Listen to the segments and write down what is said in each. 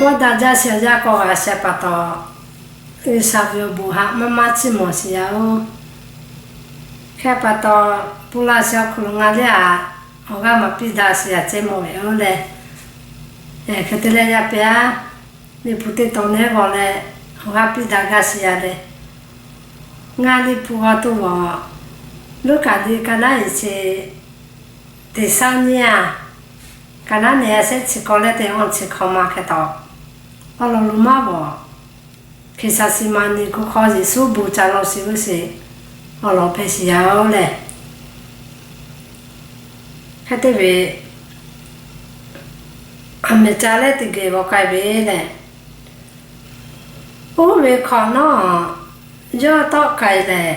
G'awˇ daꞈ jaˇ sheˍ awˬ yanˇ k'awꞈ g'a sheh pa taw, G'uiˬsha ve awˬ bon haꞈ maˇ maˇ chiˇ mawˬ sheˍ yaˇ oˬ. Hk'e pa taw, pun la sheˍ awˬ hk'aw lo ngaˬ lehˬ, awˬ g'aˇ maˍ piˇ daꞈ sheˍ yaˇ ceh mawˬ ve oˬ leh, hk'e te leh yaˇ pehˍ aˉ, Liꞈ hpu teˇ tawn nehˉ g'awˬ leh, awˬ g'aˇ piˇ daꞈ gaˇ sheˍ yaˇ leh, ngaˬ Liꞈ hpu g'awˬ tuˬ g'awˬ, Luˉkaꞈ liꞈ ka naˉ eˍ chi teˇ saˉ nyiˇ aꞈ, ka naˉ nehˬ a shehˆ chi k'awˇ leh teˇ awˇ chi hk'awꞈ ma hk'e taw, awˬ lawn lo maˇ g'awˬ, Hkeˍsaˍsiˍmaˍniˍ hk'aw Yeˍsuˆ bon ca law shiˍ g'uˇ sheˍ awˬ lawn hpehꞈ sheˍ yaˇ oˬ leh, hk'e te ve, aˬ mehˍ ca leh teˇ geh g'awˬ k'ai ve leh, oˇ ve hk'awꞈ nawˉ, yawˇ tawˆ k'ai leh,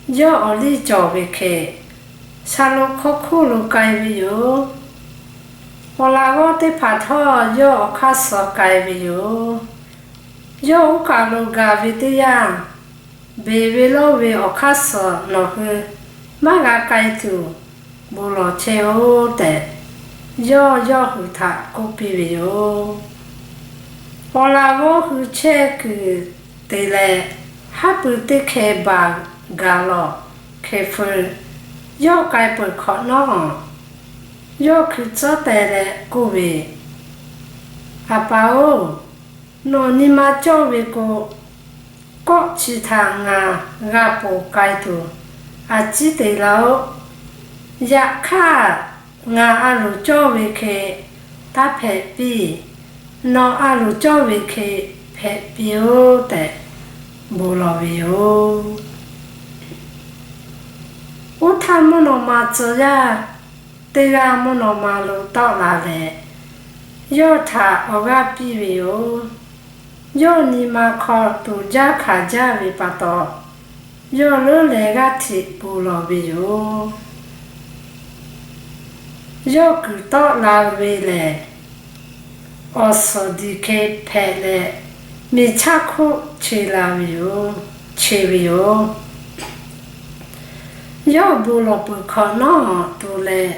yawˇ awˬ liˇ cawˬ ve hk'e, Shaˍlonˍ hk'aw hkuˇ lo k'ai ve yoˬ. Awˬ laꞈ g'awˇ teˇ hpaˍ htawˇ yawˇ awˬ hk'aˇ suh k'ai ve yoˬ. Yawˇ oˇ kaˬ lo gaˬ ve teˇ yanˇ, beˬ ve lawˇ ve awˬ hk'aˇ suh nawˬ hui maˇ g'a k'ai tuˬ, bon lawˬ chehˇ oˆ tehꞈ, yawˇ yawˇ hui htaꞈ k'oˆ piˇ ve yoˬ. Awˬ laꞈ g'awˇ hui chehˇ kuiˬ te leh, haˉ pui teˇ hkeh baˬ gaˬ lawˬ hkeh feu, yawˇ k'ai peuˬ hk'awꞈ nawˉ, yawˇ hkui tcuhˉ teh leh k'oˆ ve, Aˬ pa oˬ, nawˬ nyi ma cawˇ ve k'o, kawˆ chi htaꞈ ngaˬ g'a ponˬ k'ai tuˬ a ciˉ te laˇ oˆ. Yaꞈ hk'aˇ, ngaˬ a loˍ cawˇ ve hk'e taˇ hpehꞈ piˇ. Nawˬ a loˍ cawˇ ve hk'e hpehꞈ piˇ oˆ tehꞈ bon lawˬ ve yoˬ. Oˇ htaˇ mvuhˇ naw ma tcuh yaˇ teˇ g'aˇ mvuhˇ naw ma lo tawˆ la leh, yawˇ htaꞈ awˬ g'aˇ piˇ ve yoˬ. Yawˇ nyi ma hk'aw toꞈ jaˇ hkanˍ jaˇ ve pa taw, yawˇ leuˉ leh g'aˇ hteꞈ bon lawˬ ve yoˬ. Yawˇ kuiˬ tawˆ la ve lehˬ, awˬ suhˍ diˬ hkeh hpehꞈ leh, miˬ chaˇ hk'oˆ che la ve yoˬ, che ve yoˬ. Yawˇ bon lawˬ peuˬ hk'awꞈ nawˉ tuˬ leh,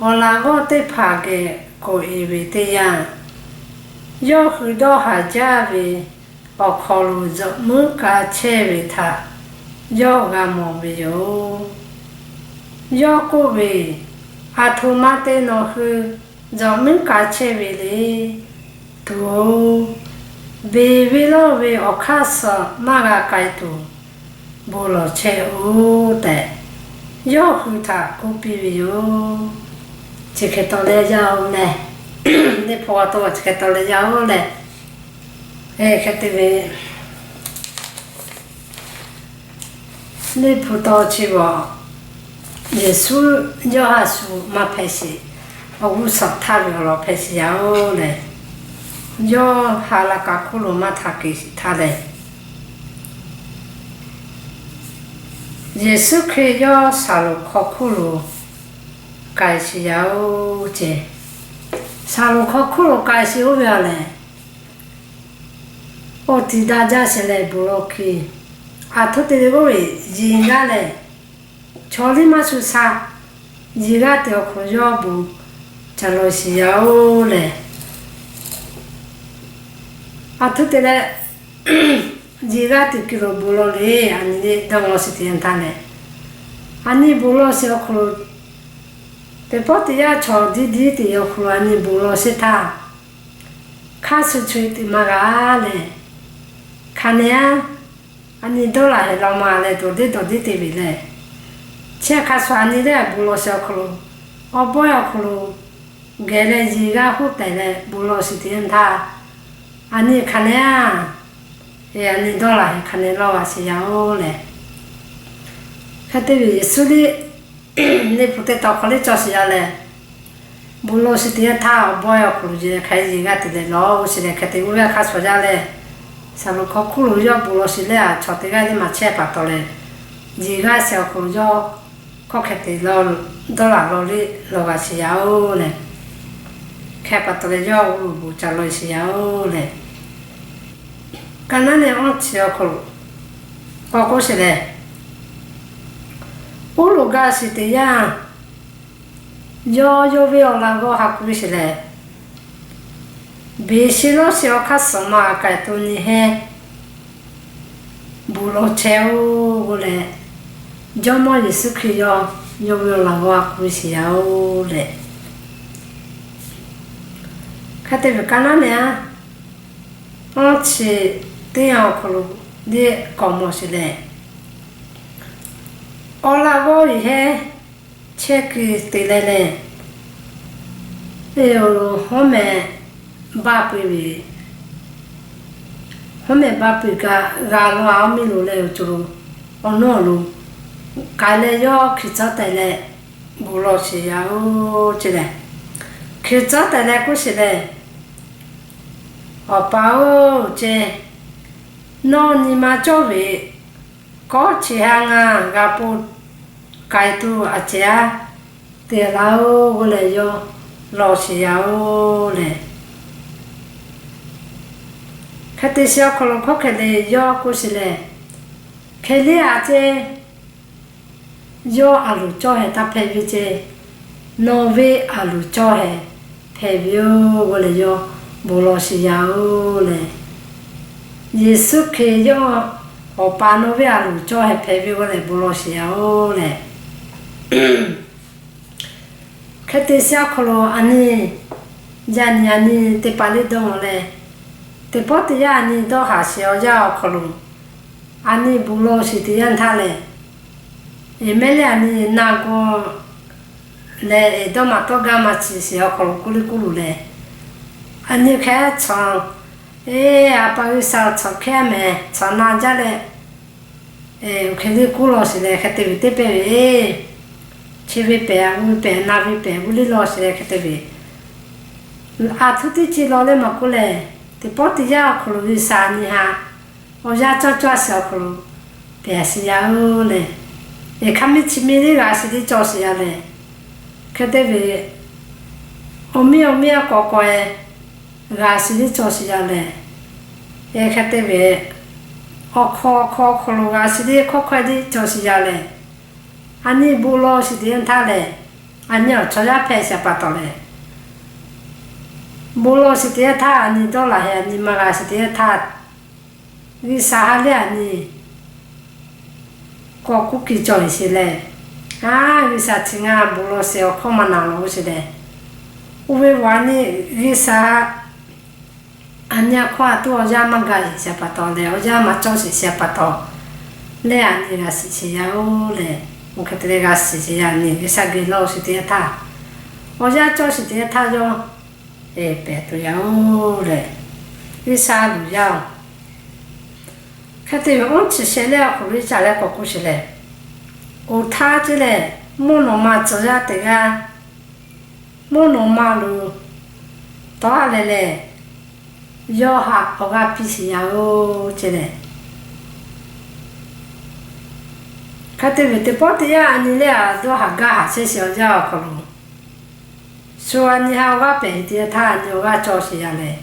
awˬ laꞈ g'awˇ teˇ hpaˍ geh k'oꞈ-e ve teˇ yanˇ, yawˇ hui dawˇ haˍ jaˇ ve awˬ hk'aw lo zuhꞈ muiˉ k'a chehˇ ve htaꞈ yawˇ g'a mawˬ ve yoˬ. Yawˇ k'oˆ ve, Aˬ htoꞈ ma te nawˬ hui zuhꞈ muiˉ k'a chehˇ ve le. Tuˬ-oˬ, beˬ ve lawˇ ve awˬ hk'aˇ suh maˇ g'a k'ai tuˬ, bon lawˬ chehˇ oˆ tehꞈ, yawˇ hui htaꞈ k'oˆ piˇ ve yoˬ. Chi hk'e taw leh yaˇ oˬ leh, neˇ hpu g'a taw chi hk'e taw leh yaˇ oˬ leh, hk'e te ve, neˇ hpu taw chi g'awˬ, Yeˍsuˆ yawˇ ha shu maˇ hpehꞈ sheˍ, awˬ g'uˇ suhˍ htaˇ ve awˬ lawn hpehꞈ sheˍ yaˇ oˬ leh, yawˇ ha la kaꞈ hkuˇ lo maˇ htaꞈ keh sheˍ htaˇ leh, Yeˍsuˆ Hkriꞈ yawˇ Shaˍlonˍ hk'aw hkuˇ lo k'ai sheˍ yaˇ oˬ ce. Shaˍlonˍ hk'aw hkuˇ lo k'ai sheˍ oˇ ve a lehˬ, awˬ tiˍ daꞈ jaˇ sheˍ leh bon lawˬ hk'e, aˬ htoꞈ te ve k'oˆ ve, yeˬ g'aˇ leh chaw liˇ maˇ shu sha, yeˬ g'aˇ teꞈ awˬ hk'aw lo yawˇ bon ca lawˬ sheˍ yaˇ oˬ leh, aˬ htoꞈ te leh, yeˬ g'aˇ teꞈ kuiˬ lo bon lawˬ le, aˬ nyi le dawˇ lawˬ sheˍ teꞈ yanˇ htaˇ leh, aˬ nyi bon lawˬ sheˍ awˬ hk'aw lo, teˇ pawˆ teˇ yanˇ chaw diˇ diˇ teꞈ awˬ hk'aw lo aˬ nyi bon lawˬ sheˍ htaˇ, hk'a shuˍ shuˍ teꞈ maˇ g'a leh, hk'aˬ nehˬ aˬ, aˬ nyi dawˇ laˬ hehˍ law ma leh dawˬ deˇ dawˬ deˇ te ve leh, chi hk'a shuˍ aˬ nyi lehˬ bon lawˬ sheˍ awˬ hk'aw lo, awˬ bawehˇ awˬ hk'aw lo geh leh yeˬ g'aˇ hoˆ tehˬ leh bon lawˬ sheˍ teꞈ yanˇ htaˇ, aˬ nyi hk'aˬ nehˬ aˬ, aˬ nyi dawˇ laˬ hehˍ hk'aˬ nehˬ lawˇ g'a sheˍ yaˇ oˬ leh, hk'e te ve Yeˍsuˆ liˇ neˇ hpu teˇ taw hk'aw liˇ cawˬ sheˍ yaˇ leh, bon lawˬ sheˍ teꞈ yanˇ htaˇ awˬ bawehˇ awˬ hk'aw lo yeˬ leh hk'aˬ hk'e yeˬ g'aˇ teꞈ leh lawˬ oˬ sheˍ leh hk'e te oˇ ve hk'a shuˍ yaˇ leh, Shaˍlonˍ hk'aw hkuˇ lo yawˇ bon lawˬ sheˍ leh a chaw teˇ g'aˇ liˇ maˬ chehˇ pa taw leh, yeˬ g'aˇ sheˍ awˬ hk'aw lo yawˇ hkawˇ hk'e te dawˇ laˬ lawˇ liˇ lawˬ g'a sheˍ yaˇ oˬ leh, hk'e pa taw leh yawˇ oˇ lo bon ca lawˬ sheˍ yaˇ oˬ leh, ka naˉ nehˬ awˇ chi awˬ hk'aw lo k'awꞈ k'oˆ sheˍ leh, oˇ lo gaˇ sheˍ teꞈ yanˇ, yawˇ yawˇ ve awˬ laꞈ g'awˇ ha k'oˆ ve sheˍ leh, Beˬ sheˍ lawˇ sheˍ awˬ hk'aˇ suhˍ ma k'ai tuˬ nyi hehnˇ, bon lawˬ chehˇ-oˆ k'oˆ leh, Jawˇmawˇ Yeˍsuˆ Hkriꞈ yawˇ yawˇ ve awˬ laꞈ g'awˇ a k'oˆ ve sheˍ yaˇ-oˆ leh, hk'e te ve ka naˉ nehˬ a, awˇ chi teˇ yanˇ awˬ hk'aw lo liˇ k'awꞈ mawˬ sheˍ leh, awˬ laꞈ g'awˇ ve hehnˇ chehˇ kuiˬ te leh leh, e, hawˉ mehˍ baˆ pui ve, hawˉ mehˍ baˆ pui kaꞈ g'a law a, awˬ miˇ lo leh awˬ ceuˬ lo awˬ nawˉ lo k'ai leh yawˇ hkui tcuhˉ tehꞈ leh bon lawˬ sheˍ yaˇ-oˆ ce leh, hkui tcuhˉ tehꞈ leh k'oˆ sheˍ leh, Awˬ pa-oˬ ce, nawˬ nyi ma cawˇ ve kawˆ chi ha ngaˬ g'a po k'ai tuˬ a cehˬ a te laˇ-oˆ k'oˆ leh yawˇ lawˬ sheˍ yaˇ-oˆ leh, hk'e te sheˍ awˬ hk'aw lo hkawˇ hk'e le yawˇ k'oˆ sheˍ leh, Hk'e le a ce, yawˇ a loˍ cawˇ hehˍ taˇ hpehꞈ ve ce, nawˬ ve a loˍ cawˇ hehˍ hpehꞈ ve-oˬ k'oˆ leh yawˇ bon lawˬ sheˍ yaˇ-oˆ leh, Yeˍsuˆ Hkriꞈ yawˇ, Awˬ pa nawˬ ve a loˍ cawˇ hehˍ hpehꞈ ve k'oˆ leh bon lawˬ sheˍ yaˇ-oˆ leh, hk'e te sheˍ awˬ hk'aw lo a nyi, yaꞈ nyi a nyi teˇ hpaˍ liˇ dawˇ leh, teˇ pawˆ teˇ yanˇ a nyi dawˇ haˍ sheˍ awˬ yanˇ awˬ hk'aw lo, a nyi bon lawˬ sheˍ teˇ yanˇ htaˇ lehˬ, eˬ mehˉ leh a nyi na gaw leh, eˬ, dawˇ maˍ tawˇ gaˇ maˇ ciˬ sheˍ awˬ hk'aw lo kuˇ liˇ kuˇ loˬ leh, a nyi hk'e chaw, eˬ, A pa G'uiˬsha chaw hkehˉ mehˍ chaw na jaˇ leh, eˬ, hk'e liˇ kuˇ lawˬ sheˍ leh hk'e te ve teˇ pehˇ ve, chi ve pehˍ, g'uˇ ve pehˍ, na ve pehˍ, g'uˇ liˇ lawˬ sheˍ leh hk'e te ve, aˬ htoꞈ teˇ chi lawˬ leh maˇ k'oˆ leh, teˇ pawˆ teˇ yanˇ awˬ hk'aw lo G'uiˬsha nyi ha awˬ yanˇ cawˇ cawˇ sheˍ awˬ hk'aw lo pehˍ sheˍ yaˇ-oˆ leh, eˬ, hk'a miˇ chi miˇ liˇ g'a sheˍ liˇ cawˬ sheˍ yaˇ leh, hk'e te ve, awˬ miˇ awˬ miˇ a k'awꞈ k'awꞈ e g'a sheˍ liˇ cawˬ sheˍ yaˇ leh, eˬ, hk'e te ve, awˬ hk'aw awˬ hk'aw awˬ hk'aw lo g'a sheˍ liˇ hkawˇ hkawˇ liˇ cawˬ sheˍ yaˇ leh, a nyi bon lawˬ sheˍ teˇ yanˇ htaˇ lehˬ, a nyi awˬ chaw yaˇ hpehꞈ sheˍ pa taw leh, bon lawˬ sheˍ teˇ yanˇ htaˇ a nyi dawˇ laˬ hehˍ a nyi maˇ g'a sheˍ teˇ yanˇ htaˇ, G'uiˬsha ha lehˬ a nyi k'awꞈ kuˇ kiˬ cawˬ sheˍ leh, a, G'uiˬsha chi ngaˬ bon lawˬ sheˍ awˬ hkawˇ maˇ na lawˬ sheˍ leh, oˇ ve a nyi G'uiˬsha a nyi a hkawˇ a tuˬ awˬ yanˇ maˇ g'a sheˍ pa taw leh awˬ yanˇ maˇ cawˇ sheˍ sheˍ pa taw leh a nyi g'a shiˍ sheˍ yaˇ-oˆ leh, oˇ hk'e te leh g'a shiˍ sheˍ yaˇ nyi G'uiˬsha geh lawˬ sheˍ teˇ yanˇ htaˇ, awˬ yanˇ cawˇ sheˍ teˇ yanˇ htaˇ yawˇ pehˍ tuˬ yaˇ-oˆ leh, G'uiˬsha luˬ yaˇ-oˬ, hk'e te ve awˇ chi sheh leh awˬ hk'aw lo caˇ leh k'awꞈ k'oˆ sheˍ leh, oˇ htaˇ ce leh, mvuhˇ naw ma tcuh yaˇ teˇ g'aˇ mvuhˇ naw ma lo tawˆ leh leh, yawˇ haꞈ awˬ g'aˇ piˇ sheˍ yaˇ-oˆ ce leh, hk'e te ve teˇ pawˆ teˇ yanˇ a nyi leh a dawˇ haˍ gaˇ haˍ chehˇ sheˍ awˬ yanˇ awˬ hk'aw lo, shu a nyi haꞈ awˬ g'aˇ pehˍ teˇ yanˇ htaˇ a nyi awˬ g'aˇ cawˇ sheˍ yaˇ leh,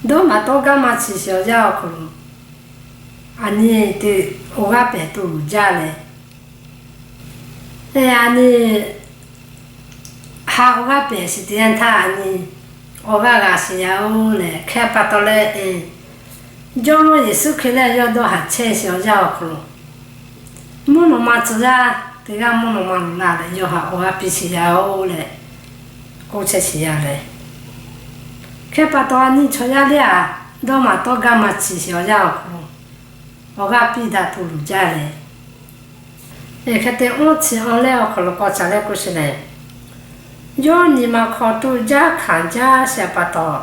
dawˇ maˍ tawˇ gaˇ maˇ ciˬ sheˍ awˬ yanˇ awˬ hk'aw lo, a nyi teˇ awˬ g'aˇ pehˍ tuˬ jaˇ leh, a nyi haꞈ awˬ g'aˇ pehˍ sheˍ teˇ yanˇ htaˇ a nyi awˬ g'aˇ g'a sheˍ yaˇ-oˆ leh, hk'e pa taw leh, Jawˇmawˇ Yeˍsuˆ Hkriꞈ leh yawˇ dawˇ haˍ chehˇ sheˍ awˬ yanˇ awˬ hk'aw lo, mvuhˇ naw ma tcuh yaˇ teˇ g'aˇ mvuhˇ naw ma lo la leh yawˇ haꞈ awˬ g'aˇ piˇ sheˍ yaˇ-oˆ leh, k'oˆ chehˇ sheˍ yaˇ leh, hk'e pa taw a nyi chaw yaˇ leh a, dawˇ maˍ tawˇ gaˇ maˇ ciˬ sheˍ awˬ yanˇ awˬ hk'aw lo, awˬ g'aˇ piˇ daꞈ tuˬ luˬ jaˇ leh, hk'e te awˇ chi awˇ leh awˬ hk'aw lo k'awꞈ caˇ leh k'oˆ sheˍ leh, yawˇ nyi ma hk'aw tuˬ jaˇ hkanˍ jaˇ sheˍ pa taw,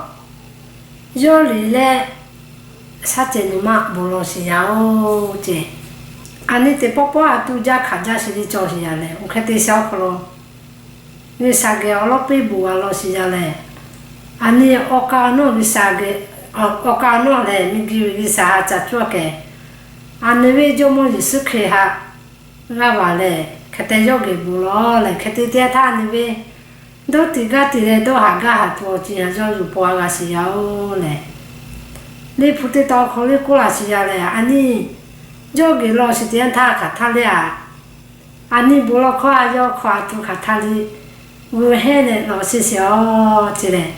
yawˇ liꞈ leh shaˉ cehˬ nyi ma bon lawˬ sheˍ yaˇ-oˆ ce. A nyi teˇ pawˆ pawˆ a tuˬ jaˇ hkanˍ jaˇ sheˍ liˇ cawˬ sheˍ yaˇ leh, oˇ hk'e te sheˍ awˬ hk'aw lo G'uiˬsha geh awˬ lawˉ piˇ bon g'a lawˬ sheˍ yaˇ leh, a nyi awˬ kaˍ awˬ nawˉ G'uiˬsha geh, awˬ kaˍ awˬ nawˉ lehˬ miˬguiˬ ve G'uiˬsha haꞈ ca cawˇ kehˬ, a nyi ve Jawˇmawˇ Yeˍsuˆ Hkriꞈ haꞈ g'aˇ va leh, hk'e te yawˇ geh bon lawˬ leh, hk'e te teˇ htaˇ a nyi ve dawˇ tiꞈ gaˇ tiꞈ leh dawˇ haˍ gaˇ haˍ tuˬ awˬ ceuˬ haꞈ yawˇ yuˬ paw a g'a sheˍ yaˇ-oˆ leh, Liꞈ hpu teˇ taw awˬ hk'aw lo k'oˆ laˇ sheˍ yaˇ leh, a nyi yawˇ geh lawˬ sheˍ teˇ yanˇ htaˇ hk'aˬ htaˇ leh a, a nyi bon lawˬ hkawˇ a yawˇ hk'aw a tuˬ hk'aˬ htaˇ leh, g'uˇ hehnˇ leh lawˬ sheˍ sheˍ-oˆ ce leh,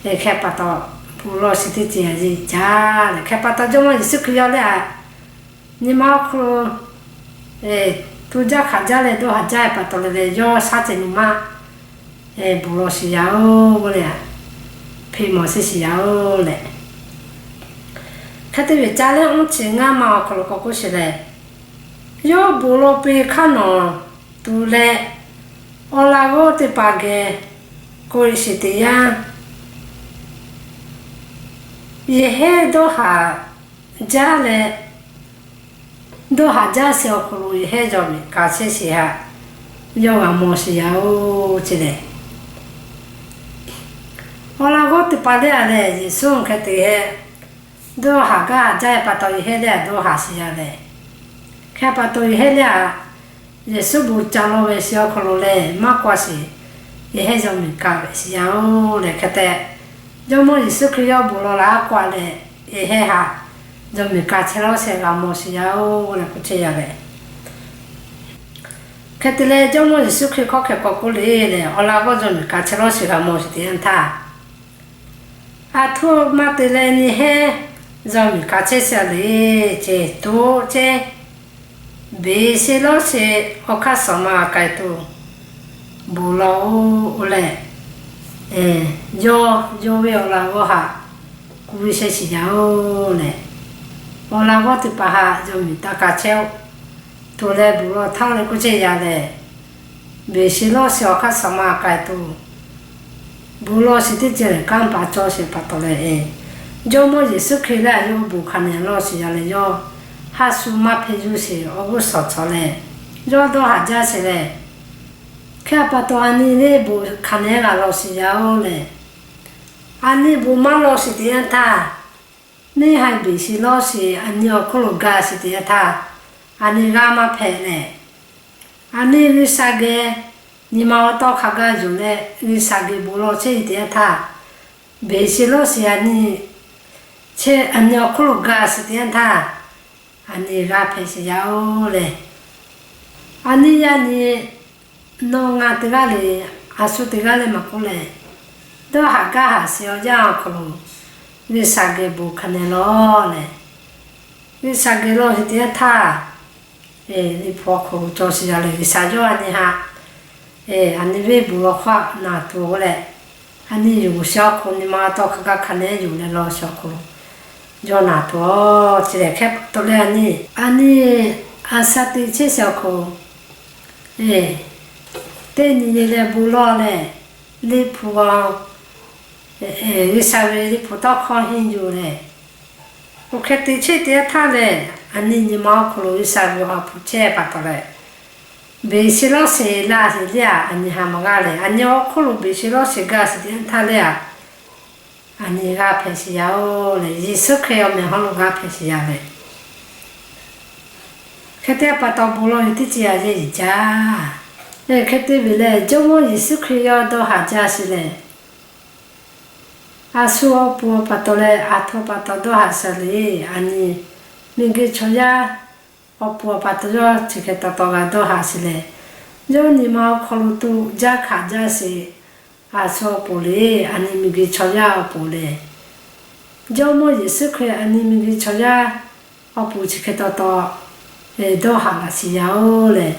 Hk'e pa taw, bon lawˬ shiˍ teˇ ceuˬ yaꞈ yeˬ caˇ leh, hk'e pa taw Jawˇmawˇ Yeˍsuˆ Hkriꞈ yawˇ lehˬ, nyi ma awˬ hk'aw lo tu jaˇ hkanˍ jaˇ leh dawˇ haˍ jaˇ ve pa taw leh leh, yawˇ shaˉ cehˬ nyi ma bon lawˬ shiˍ yaꞈ oˬ le, hpeꞈ mawˬ shiˍ shiˍ yaꞈ oˬ leh, hk'e te ve caˇ leh, mvuhˇ chi ngaˇ ma awˬ hk'aw lo k'awꞈ k'oˆ sheˍ leh, yawˇ bon lawˬ piˇ hk'aˇ nawˬ tuˬ leh, awˬ laꞈ g'awˇ teˇ hpaˍ geh k'oꞈ-e sheˍ teꞈ yanˇ, yehˬ hehˉ dawˇ haˍ jaˇ leh, dawˇ haˍ jaˇ sheˍ awˬ hk'aw lo yehˬ hehˉ yaw miˬ ka chehˇ sheˍ haꞈ, yawˇ g'a mawˬ shiˍ yaꞈ oˬ ce leh, awˬ laꞈ g'awˇ teˇ hpaˍ lehˬ a lehˬ, Yeˍsuˆ hk'e te hehˉ dawˇ haˍ gaˇ haˍ jaˇ ve pa taw, yehˬ hehˉ lehˬ a dawˇ haˍ shiˍ yaꞈ leh, hk'e pa taw yehˬ hehˉ lehˬ a Yeˍsuˆ bon ca lawˬ ve sheˍ awˬ hk'aw lo lehˬ maˇ k'oˆ a sheˍ, yehˬ hehˉ yaw miˬ ka ve shiˍ yaꞈ oˬ leh, hk'e te Jawˇmawˇ Yeˍsuˆ Hkriꞈ yawˇ bon lawˬ laˇ k'oˆ a leh, yehˬ hehˉ haꞈ yaw miˬ ka chehˇ lawˬ sheˍ g'a mawˬ shiˍ yaꞈ oˬ leh k'oˆ chehˇ yaꞈ leh, hk'e te leh Jawˇmawˇ Yeˍsuˆ Hkriꞈ hk'aw hk'e k'awꞈ k'oˆ le leh, awˬ laꞈ g'awˇ yaw miˬ ka chehˇ lawˬ sheˍ g'a mawˬ shiˍ teꞈ yanˇ htaˇ, a htoꞈ ma te leh nyi hehˉ yaw miˬ ka chehˇ sheˍ le ce, toꞈ chehˇ, beˬ sheˍ lawˬ sheˍ awˬ hk'aˇ suhˍ ma k'ai tuˬ bon lawˬ oˬ leh, yawˇ yawˇ ve awˬ laꞈ g'awˇ haꞈ kuˬ ve shehˍ shiˍ yaꞈ oˬ leh, awˬ laꞈ g'awˇ teˇ hpaˍ haꞈ yaw miˬ taˇ ka chehˇ oˬ, tuˬ leh bon lawˬ htaˇ leh k'oˆ chehˇ yaꞈ leh, beˬ sheˍ lawˬ sheˍ awˬ hk'aˇ suhˍ ma k'ai tuˬ bon lawˬ sheˍ teˇ ceuˬ lehˬ, kanˇ paˍ cawˬ sheˍ pa taw leh, Jawˇmawˇ Yeˍsuˆ Hkriꞈ lehˬ a yawˇ bon hk'aˬ nehˬ lawˬ sheˍ yaꞈ leh, yawˇ ha shu maˇ hpehꞈ yuˬ sheˍ awˬ g'uˇ suhˍ cawˬ leh, yawˇ dawˇ haˍ jaˇ sheˍ leh, hk'e pa taw a nyi lehˬ bon hk'aˬ nehˬ g'a lawˬ sheˍ yaꞈ oˬ leh, a nyi bon maˇ lawˬ sheˍ teꞈ yanˇ htaˇ, neˇ haiˬ beˬ sheˍ lawˬ sheˍ a nyi awˬ hk'oˆ lo ga sheˍ teꞈ yanˇ htaˇ, a nyi g'aˇ maˇ hpehꞈ leh, a nyi G'uiˬsha geh nyi ma awˬ tawˇ hk'a gaˇ yuˬ leh G'uiˬsha geh bon lawˬ chehˇ ve teꞈ yanˇ htaˇ, beˬ sheˍ lawˬ sheˍ a nyi, chehˇ a nyi awˬ hk'oˆ lo ga sheˍ teꞈ yanˇ htaˇ, a nyi g'aˇ hpehꞈ sheˍ yaꞈ oˬ leh, a nyi yaˇ nyi nawˬ ngaˬ teˇ g'aˇ le, a shu teˇ g'aˇ leh maˇ k'oˆ leh, dawˇ haˍ gaˇ haˍ sheˍ awˬ yanˇ awˬ hk'aw lo, G'uiˬsha geh bon hk'aˬ nehˬ lawˬ leh, G'uiˬsha geh lawˬ sheˍ teꞈ yanˇ htaˇ, Liꞈ hpu awˬ hk'aw lo cawˬ sheˍ yaꞈ leh, G'uiˬsha yawˇ a nyi haꞈ, a nyi ve bon lawˬ hk'aw naˬ tuˬ leh, a nyi yonˍ sheˍ awˬ hk'aw nyi ma tawˇ hk'a gaˇ hk'a nehˬ yonˍ leh lawˬ sheˍ awˬ hk'aw lo yawˇ naˬ tuˬ ce leh, hk'e pa taw leh a nyi, a nyi a sha teꞈ chehˇ sheˍ awˬ hk'aw teˇ nyi nyi leh bon lawˬ leh, Liꞈ hpu a, G'uiˬsha ve Liꞈ hpu tawˇ hkawˇ henˇ yuˬ leh, oˇ hk'e te chehˇ teꞈ yanˇ htaˇ lehˬ, a nyi nyi ma awˬ hk'aw lo G'uiˬsha ve awˬ ha hpu chehˇ pa taw leh, beˬ sheˍ lawˬ sheˍ laˇ sheˍ leh a, a nyi ha maˇ g'aˇ leh, a nyi awˬ hk'oˆ lo beˬ sheˍ lawˬ sheˍ gaˇ sheˍ teꞈ yanˇ htaˇ leh a, a nyi g'aˇ hpehꞈ sheˍ yaꞈ oˬ leh, Yeˍsuˆ Hkriꞈ awˬ meh hawˉ lo g'aˇ hpehꞈ sheˍ yaꞈ leh, hk'e te pa taw bon lawˬ ve teˇ ceuˬ yaꞈ yeˬ caˇ. Hk'e te ve lehˬ, Jawˇmawˇ Yeˍsuˆ Hkriꞈ yawˇ dawˇ haˍ jaˇ sheˍ leh, a shu awˬ pon pa taw leh a htoꞈ pa taw dawˇ haˍ sheˍ le, a nyi miˬguiˬ chaw yaˇ awˬ pon pa taw yawˇ chi hk'e taw taw g'a dawˇ haˍ sheˍ leh, yawˇ nyi ma awˬ hk'aw lo tuˬ jaˇ hkanˍ jaˇ sheˍ, a shu awˬ pon le, a nyi miˬguiˬ chaw yaˇ awˬ pon leh, Jawˇmawˇ Yeˍsuˆ Hkriꞈ a nyi miˬguiˬ chaw yaˇ awˬ pon chi hk'e taw taw dawˇ haˍ laꞈ sheˍ yaꞈ oˬ leh,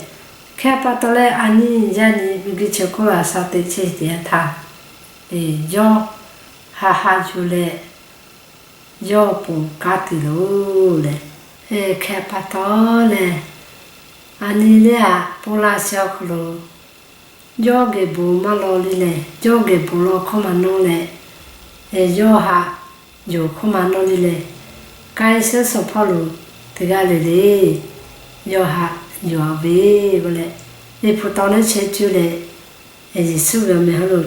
hk'e pa taw leh a nyi yaˇ nyi miˬguiˬ chi hk'oˆ lo a sha teꞈ chehˇ teꞈ yanˇ htaˇ, yawˇ ha ha yuˬ leh yawˇ awˬ pon kanˉ te loˬ leh, hk'e pa taw leh, a nyi leh a pon laˇ sheˍ awˬ hk'aw lo yawˇ geh bon maˇ lawˬ le leh, yawˇ geh bon lawˬ hkawˇ maˇ nawˇ leh, yawˇ haꞈ yonˍ hkawˇ maˇ nawˇ le leh, k'ai suhˉ shawˍ hpawˇ lo teˇ g'aˇ le le yawˇ haꞈ yonˍ a ve k'o leh, Liꞈ hpu taw leh chehˇ cuˇ leh, Yeˍsuˆ ve awˬ meh hawˉ lo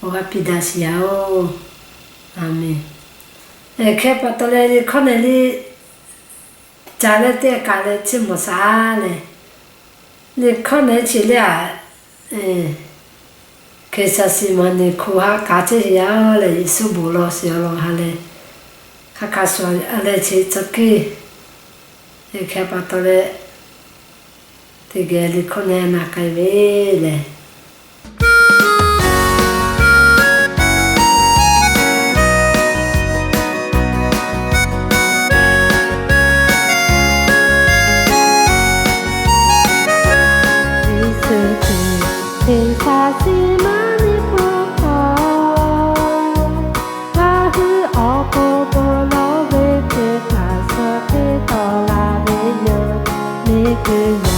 awˬ g'aˇ piˇ daꞈ sheˍ yaꞈ oˬ. A menˬ. Hk'e pa taw leh, liꞈ hkawˇ nehˬ le, caˍ leh teˇ kaꞈ leh chi mawˬ shaˍ leh, liꞈ hkawˇ nehˬ chi leh a, Hk'e shaˍ shiˍ maˍ nyi hk'oˆ haꞈ k'aꞈ chehˇ sheˍ yaꞈ leh, Yeˍsuˆ bon lawˬ sheˍ awˬ lawn ha leh, hk'a hk'a shuˍ leh chi tcuh kiˇ, hk'e pa taw leh, teˇ geh liꞈ hkawˇ nehˬ na k'ai ve leh, hk'aˬ suh maˇ nyi hpu hk'aw, ngaˬ hui awˬ pon bon lawˬ ve teˇ hpaˍ suh teˇ tawˍ la ve yoˬ. Miˬguiˬ yaˇ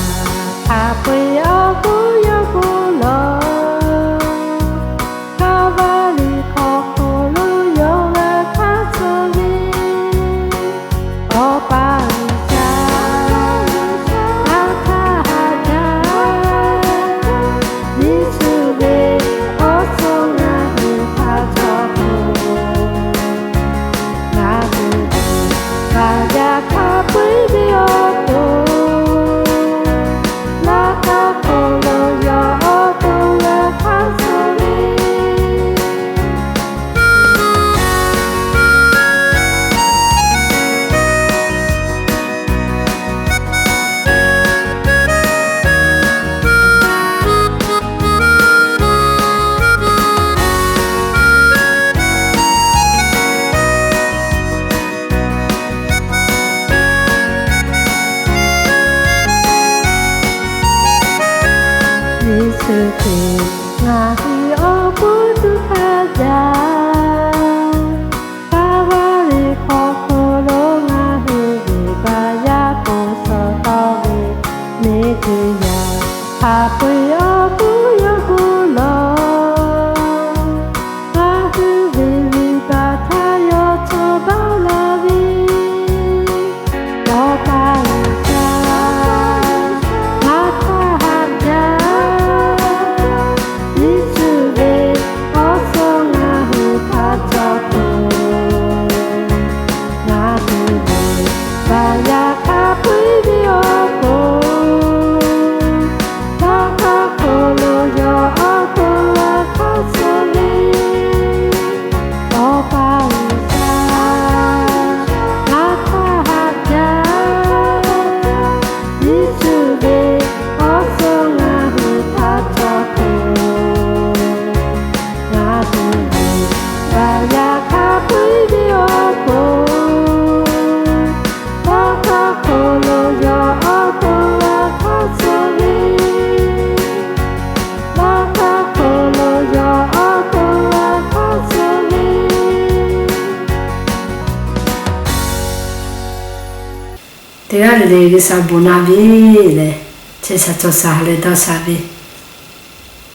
hk'a peu-eˬ awˬ pon yawˇ bon lawˬ, Kaˍvaˍriˆ hk'aw hk'aw lo yawˇ g'a hk'aˇ suh ve Awˬ pa G'uiˬsha, ngaˬ htaꞈ haꞈ jaˇ. Yeˍsuˆ ve awˬ suhˍ ngaˬ hui htaꞈ cawˬ peuˬ. Ngaˬ hui ve Baˍ yaꞈ hk'a peu-eˬ ve awˬ pon, laꞈ ka hk'aw lo yawˇ awˬ pon g'a hk'aˇ suh ve Yeˍsuˆ Hkriꞈ ngaˬ hui awˬ pon tuˬ hk'a jaˇ. Kaˍvaˍriˆ hk'aw hk'aw lo ngaˬ hui ve Baˍ yaꞈ k'oˆ suh tawˆ ve, miˬguiˬ yaˇ hk'a peu-eˬ awˬ pon yawˇ bon lawˬ. Ngaˬ hui ve liꞈ baˬ htaꞈ yawˇ cawˬ baˬ laˇ ve, Awˬ pa G'uiˬsha, ngaˬ htaꞈ haꞈ jaˇ. Yeˍsuˆ ve awˬ suhˍ ngaˬ hui htaꞈ cawˬ peuˬ. Ngaˬ hui ve Baˍ yaꞈ hk'a peu-eˬ ve awˬ pon, laꞈ ka hk'aw lo yawˇ awˬ pon g'a hk'aˇ suh ve, Awˬ pa G'uiˬsha, ngaˬ htaꞈ haꞈ jaˇ. Yeˍsuˆ ve awˬ suhˍ ngaˬ hui htaꞈ cawˬ peuˬ. Ngaˬ hui ve Baˍ yaꞈ hk'a peu-eˬ ve awˬ pon, laꞈ ka hk'aw lo yawˇ awˬ pon g'a hk'aˇ suh ve, laꞈ ka hk'aw lo yawˇ awˬ pon g'a hk'aˇ suh ve. Teˇ g'aˇ le le G'uiˬsha bon naˆ ve lehˬ, chehˇ sha cawˬ sha leh daꞈ sha ve,